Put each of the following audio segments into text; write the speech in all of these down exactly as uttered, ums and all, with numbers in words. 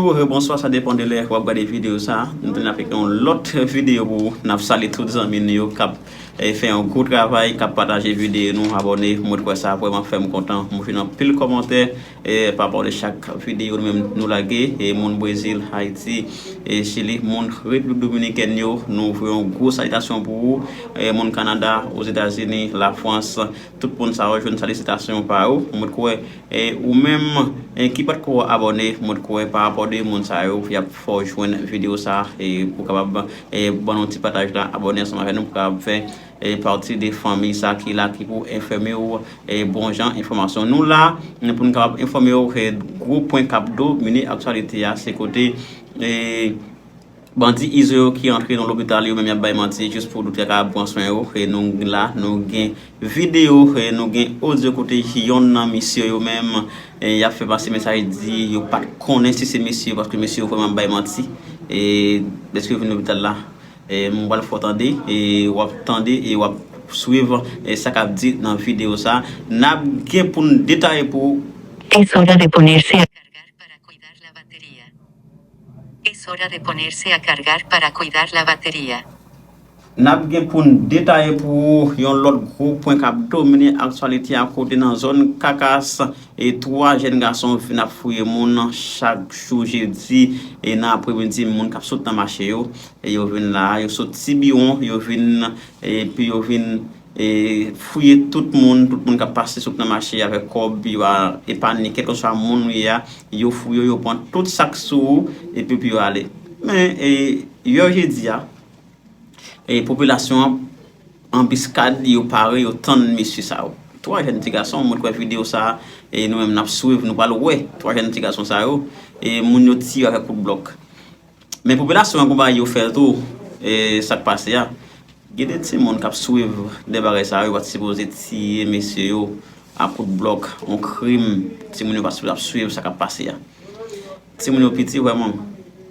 Bonjou, bonswa, sa depann de lè w ap gade videyo sa. Nou tounen avèk yon lòt videyo pou ou. N ap salye tout zanmi nou yo k ap, eh, fè yon gwo travay, k ap pataje videyo nou, abòne. Mwen kwè sa vrèman fè m kontan. Mwen jwenn anpil kòmantè, eh, pa rapò de chak videyo nou menm nou lage. E moun Brezil, Ayiti, e Chili, moun Repiblik Dominikèn yo, nou voye yon gwo salitasyon pou ou. E moun Kanada, Ozetazini, Lafrans, tout moun sa yo jwenn salisitasyon pa yo. Mwen kwè, e ou menm, e ki pa t ko abòne, mwen kwè pa rapò de moun sa yo, y ap fè w jwenn videyo sa, e pou kapab, e ban nou ti pataj la, abòne ansanm avè nou pou kapab fè, e pati de fanmi sa ki la, ki pou enfòme w, e bon jan enfòmasyon. Nou la, pou nou kapab enfòme w, e gwo pwen k ap domine aktyalite a, se kote, e bandi Izo yo ki antre nan lopital, yo menm y ap bay manti jis pou doktè ka pran swen yo. E nou la, nou gen videyo, e nou gen odyo kote yonn nan mesye yo menm, e y ap fè pase mesaj di yo pa t konnen si se mesye yo, paske mesye yo vrèman ap bay manti. E lèske yo vin lopital la, e m pral fè w tande, e w ap tande, e w ap swiv, e sa k ap di nan videyo sa. N ap gen pou n detaye pou ou. Es hora de ponerse a cargar para cuidar la batería. Es hora de ponerse a cargar para cuidar la batería. N ap gen pou n detaye pou ou yon lòt gwo pwen k ap domine aktyalite a, kote nan zòn Kakas, e twa jèn gason vin ap fouye moun chak jou jedi, e nan apremidi, moun k ap sot nan mache yo, e yo vin la, yo sot Tibiwon, yo vin, epi yo vin, e fouye tout moun, tout moun k ap pase sot nan mache avèk kòb, yo a epanye kèlkeswa moun ou ye a, yo fouye w, yo pran tout sa k sou ou, epi pou yo ale. Men, e yè jedi a, e popilasyon an anbiskad, yo pare, yo tann mesye sa yo. Twa jèn ti gason, mwen kwè videyo sa, e nou menm n ap swiv, nou pral wè twa jèn ti gason sa yo, e moun yo tiye avèk kout blòk. Men popilasyon an gon bagay yo fè tou, e sa k pase a. Gen de timoun k ap swiv de bagay sa yo, yo pa t sipoze tiye mesye yo a kout blòk, yon krim, timoun yo pa t sipoze ap swiv sa k ap pase a. Timoun yo piti vrèman.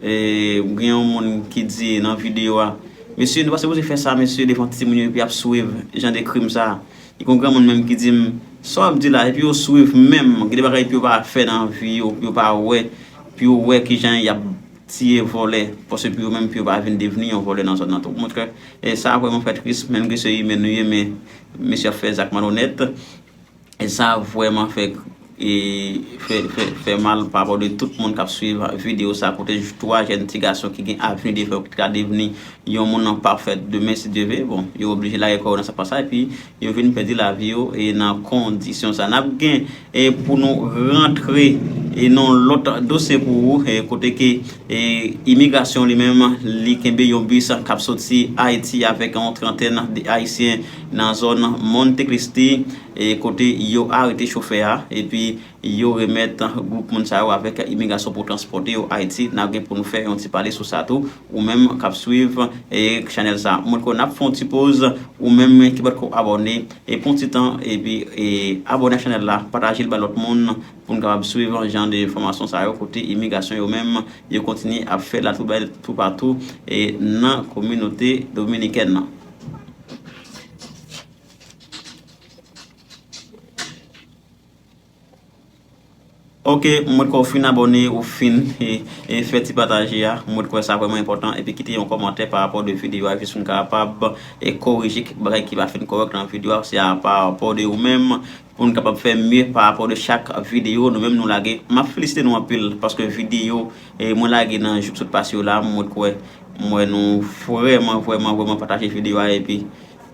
E gen yon moun ki di nan videyo a, mesye, nou pa sipoze fè sa, mesye, devan timoun yo, epi ap swiv jan de krim sa. E gen yon granmoun menm ki di m, sa w ap di la, epi yo swiv menm, gen de bagay epi yo pa fè nan vi yo, yo pa wè, epi yo wè kijan y ap tiye vòlè, paske pou yo menm, pou yo pa vin devni yon vòlè nan zòn nan tou. Montrè, e sa vrèman fè tris, menm ke se imen nou ye, men mesye ap fè zak malonèt. E sa vrèman fè, e fè, fè, fè mal pa rapò de tout moun k ap swiv videyo sa, kote twa jèn ti gason ki gen avni devan yo, ki ka devni yon moun nan pafè demen, si Dye vle. Bon, yo oblije lage kò yo nan sa k pa sa, epi yo vin pèdi lavi yo, e nan kondisyon sa. N ap gen, e pou nou rantre, e nan lòt dosye pou ou, e kote ke, e imigrasyon li menm, li kenbe yon bis k ap soti Ayiti avèk yon trantèn de Ayisyen nan zòn Monte Cristi, e kote yo arete chofè a, epi yo remèt gwoup moun sa yo avèk imigrasyon pou transpòte yo Ayiti. N ap gen pou nou fè yon ti pale sou sa tou, ou menm k ap swiv, e chanèl sa. Mwen kwè n ap fè yon ti poz, ou menm ki pa t ko abòne, e pran ti tan, epi, e abòne ak chanèl la, pataje l bay lòt moun, pou n kapab swiv jan de enfòmasyon sa yo, kote imigrasyon yo menm, yo kontinye ap fè latwoubèl toupatou, e nan kominote dominikèn nan. Ok, mwen kwè w fin abòne, ou fin, e, e fè ti pataje a. Mwen kwè sa vrèman enpòtan. Epi kite yon kòmantè pa rapò de videyo a, jis pou n kapab, e, korije kèk bagay ki pa fin kòrèk nan videyo a. Se a pa rapò de ou menm, pou n kapab fè mye pa rapò de chak videyo nou menm nou lage. M ap felisite nou anpil paske videyo, e, mwen lage nan jou k sot pase yo la, mwen kwè, mwen nou vrèman, vrèman, vrèman pataje videyo a, epi,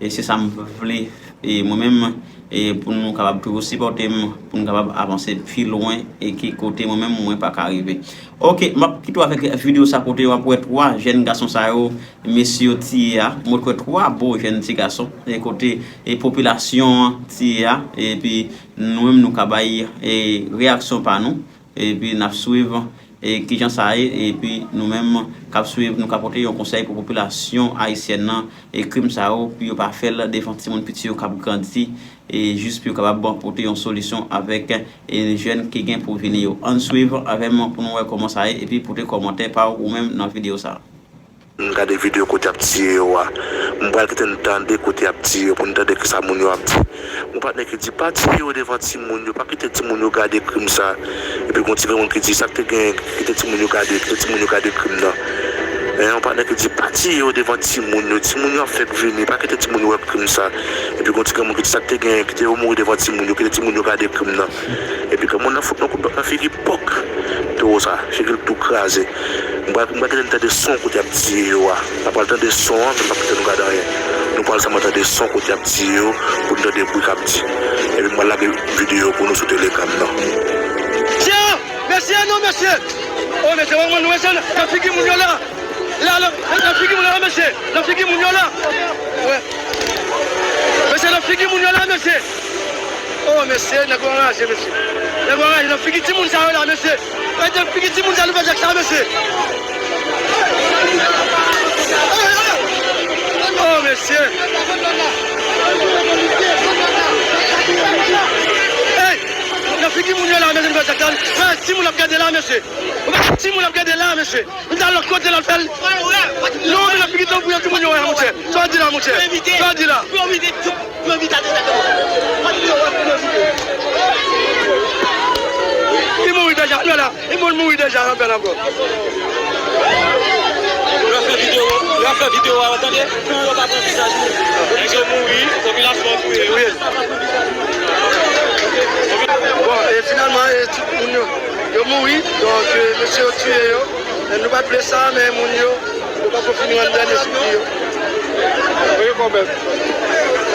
e se sa m vle, e mwen menm, e pou nou kapab toujou sipòte m, pou nou kapab avanse pi lwen, e ki kote mwen menm mwen pa ka rive. Ok, m ap kite w avèk videyo sa kote w ap wè twa jèn gason sa yo, mesye yo tiye a. Mwen kwè twa bo jèn ti gason, e kote, e popilasyon an tiye a, epi nou menm nou ka bay, e reyaksyon pa nou, epi n ap swiv, e kijan sa ye, epi nou menm k ap swiv, nou ka pote yon konsèy pou popilasyon ayisyèn nan, e krim sa yo, pou yo pa fè l devan timoun piti yo k ap grandi, e jis pou yo kapab pote yon solisyon avèk, e jèn ki gen pou vini yo. Ann swiv avè m pou nou wè kòman sa ye, epi pote kòmantè pa w ou menm nan videyo sa. M gade videyo kote y ap tiye yo a. M pral kite n tande kote y ap tiye yo pou n tande kisa moun yo ap di. Yon patnè ki di, pa tiye yo devan timoun yo, pa kite timoun yo gade krim sa. Epi gon ti granmoun ki di, sa k te genyen, kite timoun yo gade, kite timoun yo gade krim nan. Yon patnè ki di, pa tiye yo devan timoun yo, timoun yo ap fèk vini, pa kite timoun yo wè krim sa. Epi gon ti granmoun ki di, sa k te genyen, kite yo mouri devan timoun yo, kite timoun yo gade krim nan. Epi granmoun nan fout yon kout bat nan figi, pòk! Towo sa, figi l tou kraze. M pral, m pral kite n tande son kote y ap tiye yo a. N a pral tande son an, men n p ap kite nou gade anyen. Nou pral sèlman tande son kote y ap tiye yo, pou n tande bri k ap di. Epi m pral lage videyo pou nou sou Telegram nan. Mesye! Mesye, non, mesye! O, mesye, w ap mwen nou, mesye, nan figi moun yo la! La, la, nan figi moun yo la, mesye! Nan figi moun yo la! Wè. Mesye, nan figi moun yo la, mesye! O, mesye, nèg yo anraje, mesye. Nèg yo anraje nan figi timoun sa yo la, mesye. Mesye, figi timoun sa nou fè zak sa, mesye. O, mesye. Ey, nan figi moun yo la, mesye, nou fè zak sa. Timoun ap gade la, mesye. Timoun ap gade la, mesye. Li t al lòt kote, l al fè l. Non, men l ap figi tanbou yo, timoun yo wè, monchè. Sa w di la, monchè? Sa w di la? Li mouri deja, men la. Li moun mouri deja, anpèl ankò. Yo ap fè videyo, yo ap fè videyo a, w tande? Pou yo pa pran vizaj nou. Nèg yo mouri, popilasyon an touye yo. Bon, e finalman, e tout moun yo, yo mouri. Donk, e, mesye yo tiye yo. E nou pa t vle sa, men moun yo, yo poko fini rann dènye soupli yo. Voye kò bèf.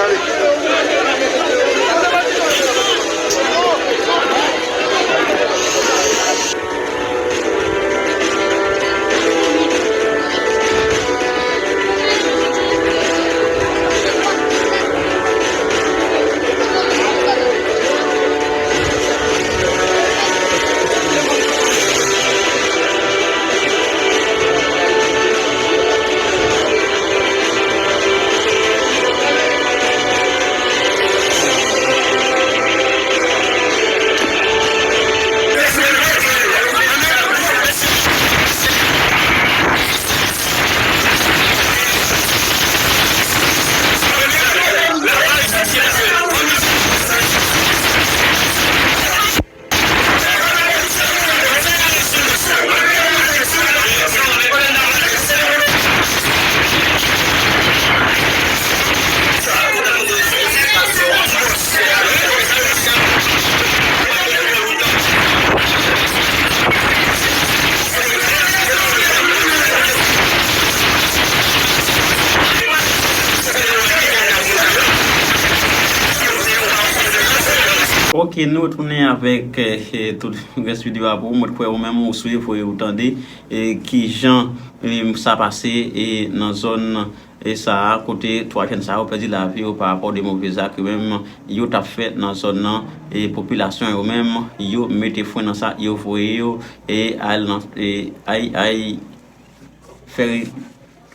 Ale. Ok, nou retounen avèk, eh, tout rès videyo a pou ou. Mwen kwè ou menm ou swiv, ou tande, eh, kijan, eh, sa pase, eh, nan zòn, eh, sa a, kote twa jèn sa yo pèdi lavi yo pa rapò de move zak yo menm yo t ap fè nan zòn nan, eh, popilasyon yo menm, yo mete fren nan sa, yo voye yo, eh, al nan, eh, ay, ay, fè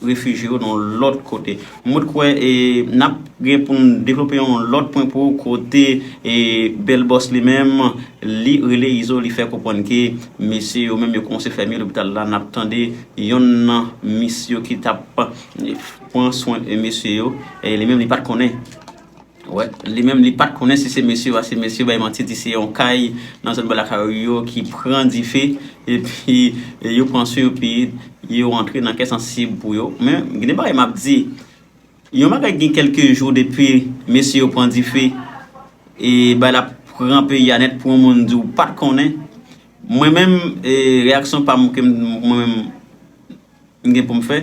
refijye yo nan yon lòt kote. Mwen kwè, e, n ap gen pou n devlope yon lòt pwen pou kote, e, Bèl Bòs li menm, li rele Izo, li fè konprann ke mesye yo menm yo kòmanse fèmen lopital la. N ap tande yonn nan mis yo ki t ap, e, pran swen, e, mesye yo, e, li menm li pa t konnen. Wè, li menm li pa t konnen si se mesye, paske mesye bay manti di se yon kay nan zòn bò lakay yo ki pran dife, epi yo pran swen yo, epi yo antre nan kè sansib pou yo. Men, gen de bagay m ap di, yon bagay gen kèlke jou depi mesye yo pran dife, e bay la pran peyi a nèt pou yon moun di w pa t konnen. Mwen menm, e, reyaksyon pa m ke m, mwen menm, m gen pou m fè,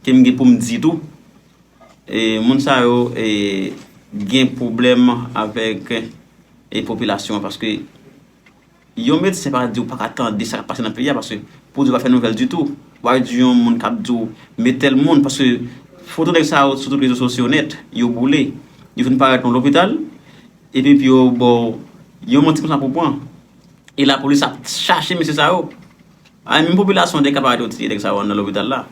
ke m gen pou m di tou, e, moun sa yo, e, gen pwoblèm avèk, e, popilasyon an, paske yon medsen pa di w pa ka tande sa k ap pase nan peyi a, paske pou di w pa fè nouvèl ditou, w a di yon moun k ap di w, men tèl moun, paske foto nèg sa yo sou tout rezo sosyo nèt, yo boule, yo fin parèt nan lopital, epi, epi yo ba w yon manti konsa pou pran, e lapolis ap chache mesye sa yo. A, menm popilasyon an te ka parèt yo tiye nèg sa yo anndan lopital la.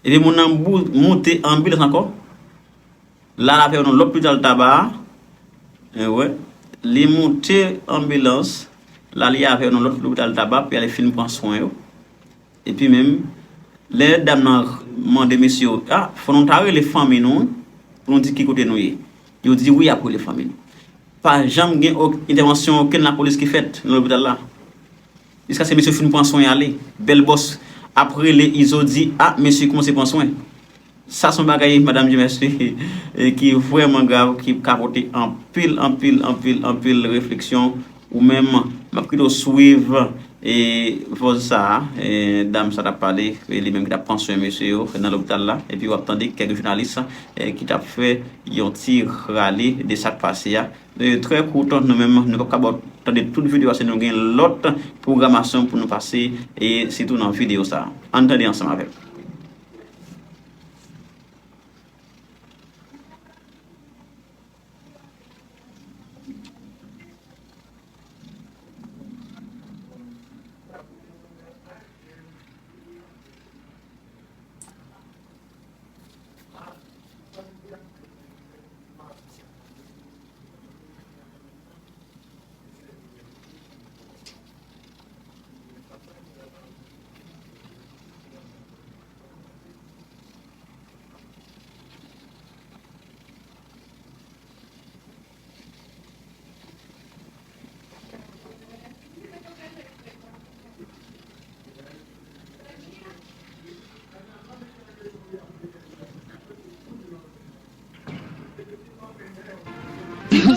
Epi moun nan bou-, moute anbilans ankò. L al avè yo nan lopital Taba a. E wè. Li moute anbilans. L ale avè yo nan lòt lopital Taba pou y ale fin pran swen yo. Epi menm, Lè dam nan mande mesye yo, a, fò nou ta rele fanmi nou pou nou di ki kote nou ye. Yo di wi, y ap rele fanmi nou. Pa janm gen ok- entèvansyon okenn lapolis ki fèt nan lopital la. Jiskaske mesye fin pran swen ale. Bèl bòs ap rele Izo di, a, mesye kòmanse pran swen. Sa se yon bagay, madanm Jemès, ki vrèman grav, ki ka pote anpil, anpil, anpil, anpil refleksyon. Ou menm, m ap kite w swiv e vòz sa a, e dam sa t ap pale, e li menm ki t ap pran swen mesye yo nan lopital la, epi w ap tande kèk jounalis e ki t ap fè yon ti rale de sa k pase a. E trè kout, nou menm, nou p ap ka ba w tande tout videyo a, se nou gen lòt pwogramasyon pou nou pase, e sitou nan videyo sa a. Ann tande ansanm avè m.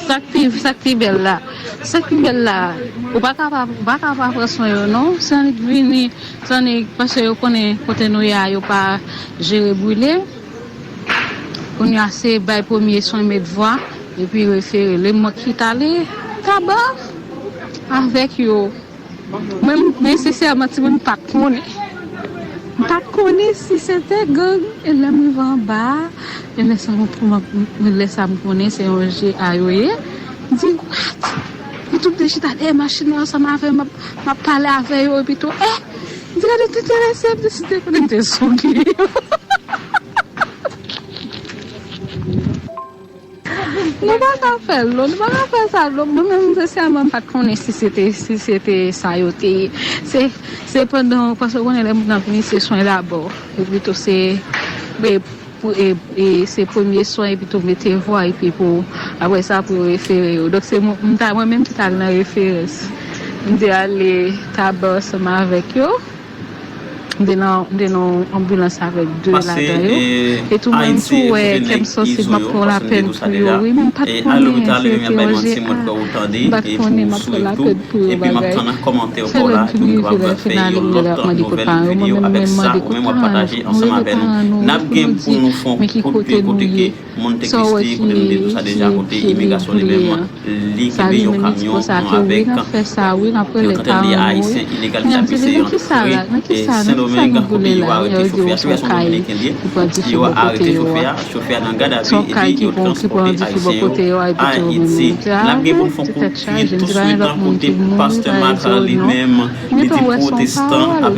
Sa k pi, sa k pi bèl la, sa k pi bèl la, ou pa ka pa, ou pa ka pa pran swen yo non. Se annik vini, se annik, paske yo konnen kote nou ye a, yo pa jere brile. Kounye a se bay premye swen, met vwa, epi refere. Lè m ki t ale Taba avèk yo. Mwen, mwen sensèman, timoun, m pa t konnen. M pa t konnen si se te gang. E lè m rive anba a, e lè sa m, m, m, lè sa m konnen se yon G A yo ye. M di, "What?" Yo tout de chita dèyè machin nan ansanm avè m, m ap, m ap pale avè yo, epi tou, eh! M di, "Gade, te enterese, m te si te konnen m te zongle yo." Nou pa ka fè l non, nou pa ka fè sa non. Mwen menm, sensèman, m pa t konnen si se te, si se te sa yo te ye. Se, se pandan, paske w konnen lè moun nan vini, se swen dabò. Epi tou se, e, pou, e, e, se premye swen, epi tou mete vwa, epi pou, apre sa, pou yo refere yo. Donk, se mwen, m ta, mwen menm ki t al nan referans. M te ale Taba ansanm avèk yo. M te nan, m te nan yon anbilans avèk de ladan yo. E tou mwen m tou wè kè m santi m ap pran lapèn pou yo, wi, men m pa t konnen se te yon G A. M pa t konnen m ap pran lapèn pou yo bagay. Sèl lè m fin rive lè final, yo lè ap mande kout pa yo. Mwen menm, mwen mande kout pa yo, mwen rele paran nou pou yo di, men ki kote nou ye? Sa w wè ki, ki, ki vle a? Sa li menm li di konsa ke wi, n ap fè sa, wi, n ap rele paran nou, wi. Medam, se devan kisa la? Nan kisa, nan kisa nou boule la? Yo di w se yon kay ki pran dife bò kote yo a. Se yon kay ki pran, ki pran dife bò kote yo a, epi tou yo vin di, a, ti tèt chaje, m di pa gen lòt moun ki mouri, pa rezo non. Men tou wè se yon pawòl.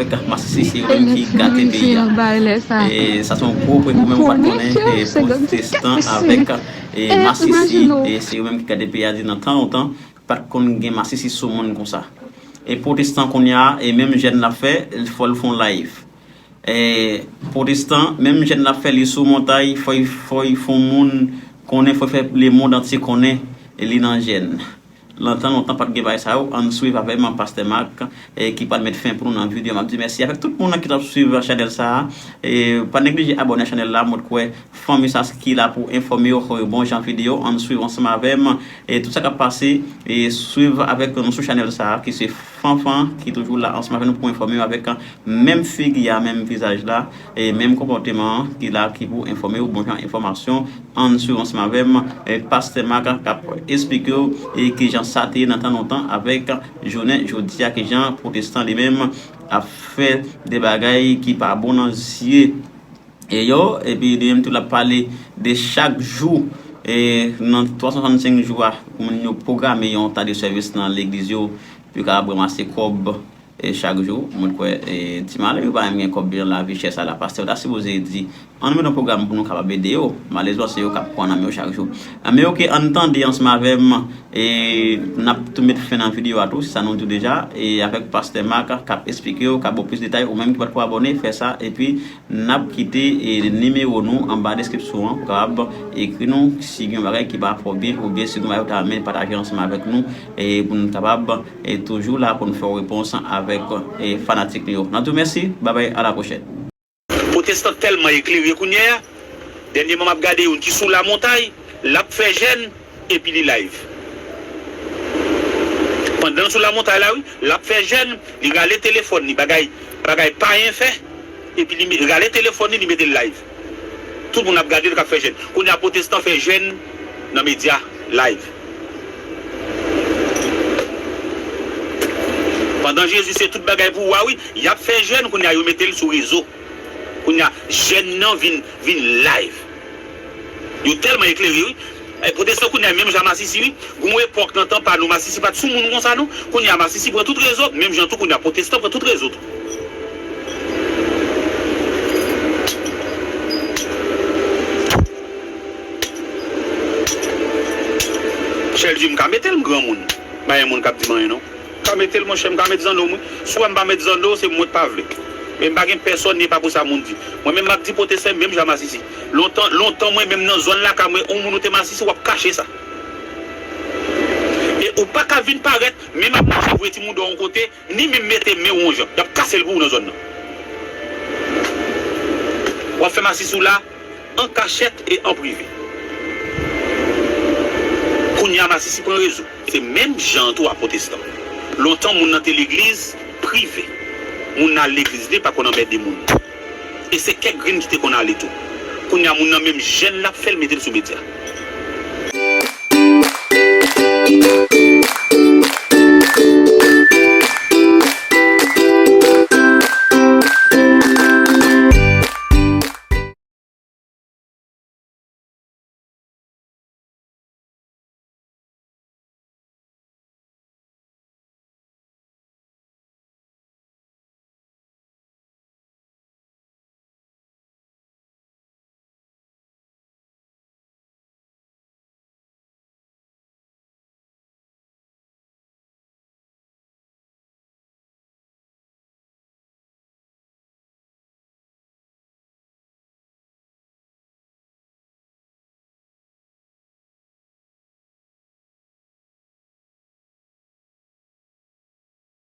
E lè m fin rive anba e lè sa, m konnen ke se gang ki tèt mesye. E masisi, e se yo menm ki gade peyi a di nan tan lontan, pa t konn gen masisi sou moun konsa. E pwotestan kounye a, e menm jèn l ap fè, fò l fè yon live. E pwotestan, menm jèn l ap fè, li sou montay, fò l, fò l fè yon moun konnen, fò l fè lemonn antye konnen, e li nan jèn. Nan tan lontan, pa t gen bagay sa yo. Ann swiv avè m, Pastè Mak, e ki pral met fen pou nou nan videyo. M ap di mèsi avèk tout moun nan ki t ap swiv chanèl sa a. E pa neglije abòne a chanèl la, mwen kwè fanmi sa ki la pou enfòme w, fè w bon jan videyo. Ann swiv ansanm avè m. E tout sa k ap pase, e swiv avèk nou sou chanèl sa a, ki se Fanfan, ki toujou la ansanm avè nou pou enfòme w avèk menm figi a, menm vizaj la, e menm konpòteman an, ki la, ki pou enfòme w, bon jan enfòmasyon. Ann swiv ansanm avè m, e Pastè Mak k ap esplike w, e kijan sa te ye nan tan lontan avèk jounen jodi a, kijan pwotestan li menm ap fè de bagay ki pa bon nan zye e yo, epi li menm tou l ap pale de chak jou, e nan twa san swasannsenk jou a, moun yo pwograme yon ta de sèvis nan legliz yo, pou yo kapab ranmase kòb, e chak jou. Mwen kwè, e ti malere yo pa menm gen kòb nan lavi chè sa la, pastè yo ta sipoze di Ann met yon pwogram pou nou kapab ede yo. Malerezman, se yo k ap pran nan men yo chak jou. Men oke, ann tande ansanm avè m, e n ap tou met fen nan videyo a tou, se sa nou di w deja, e avèk Pastè Marc k ap esplike w, k ap ba w plis detay, ou menm ki pa t ko abòne, fè sa, epi n ap kite, e, nimewo nou anba deskripsyon an, pou w kapab ekri nou si gen yon bagay ki pa fè w byen, oubyen si gen yon bagay ou ta renmen pataje ansanm avèk nou, e pou nou kapab, e, toujou la pou nou fè w repons avèk, e, fanatik nou yo. N ap di w mèsi, babay, a la pwochèn. Pwotestan tèlman eklere kounye a, dènyèman m ap gade youn ki sou lamontay, l ap fè jèn, epi li live. Pandan l sou lamontay la, wi, l ap fè jèn, li rale telefòn li, bagay, bagay payen fè, epi li me- rale telefòn li, li mete l live. Tout moun ap gade l k ap fè jèn. Kounye a pwotestan fè jèn nan medya live. Pandan Jezi se tout bagay pou ou a, wi, y ap fè jèn, kounye a yo mete l sou rezo. Kounye a, jèn nan vin, vin live. Yo tèlman eklere, wi. E, pwotestan kounye a menm jan masisi, wi. Gon epòk nan tan pa nou, masisi pa t sou moun konsa, non. Kounye a, masisi pran tout rezo, menm jan tou kounye a, pwotestan pran tout rezo tou. Chèldi, m ka mete l, m granmoun. Pa gen moun k ap di m anyen, non. M ka mete l, monchè, m ka met zanno m, wi. Si w wè m pa met zanno, se mwen k pa vle. Men m pa gen pèsòn, e pa pou sa moun di. Mwen menm, m ap di pwotestan menm jan masisi. Lontan, lontan, mwen menm nan zòn lakay mwen, yon moun ou te masisi, w ap kache sa. E ou pa ka vin parèt, menm ap mache voye timoun dòyè yon kote, ni menm mete men w yon jan. Y ap kase l pou ou nan zòn nan. W ap fè masisi w la, an kachèt e an prive. Kounye a masisi pran rezo. Se menm jan an tou a pwotestan. Lontan moun nan te legliz prive. Moun nan al legliz li pa konn anmède moun. E se kèk grenn ki te konn ale tou. Kounye a moun nan menm jèn l ap fè l mete l sou medya.